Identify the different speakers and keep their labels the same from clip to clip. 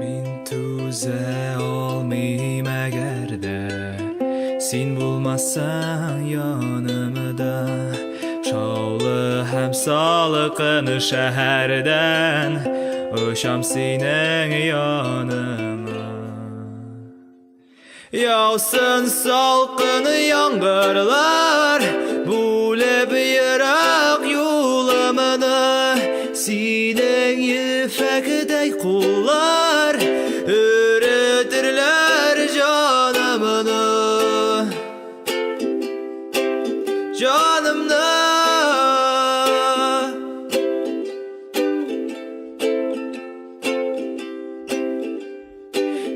Speaker 1: Мин түзә алмыйм, әгәр дә син булмасаң янымда. Шаулы һәм салкын шәһәрдән очам синең яныңа. Яусын салкын яңгырлар, бүлеп ерак юлымны, синең ефәктәй куллар өретерләр җанымны. Җанымны.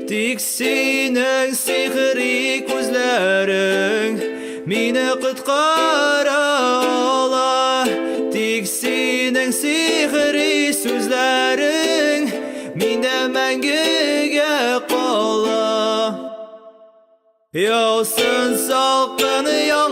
Speaker 1: Тик синең сихри күзләрең мине коткара ала. Тик синең сихри сүзләрең миндә мәңгегә кала. Яусын салкын яңгырлар.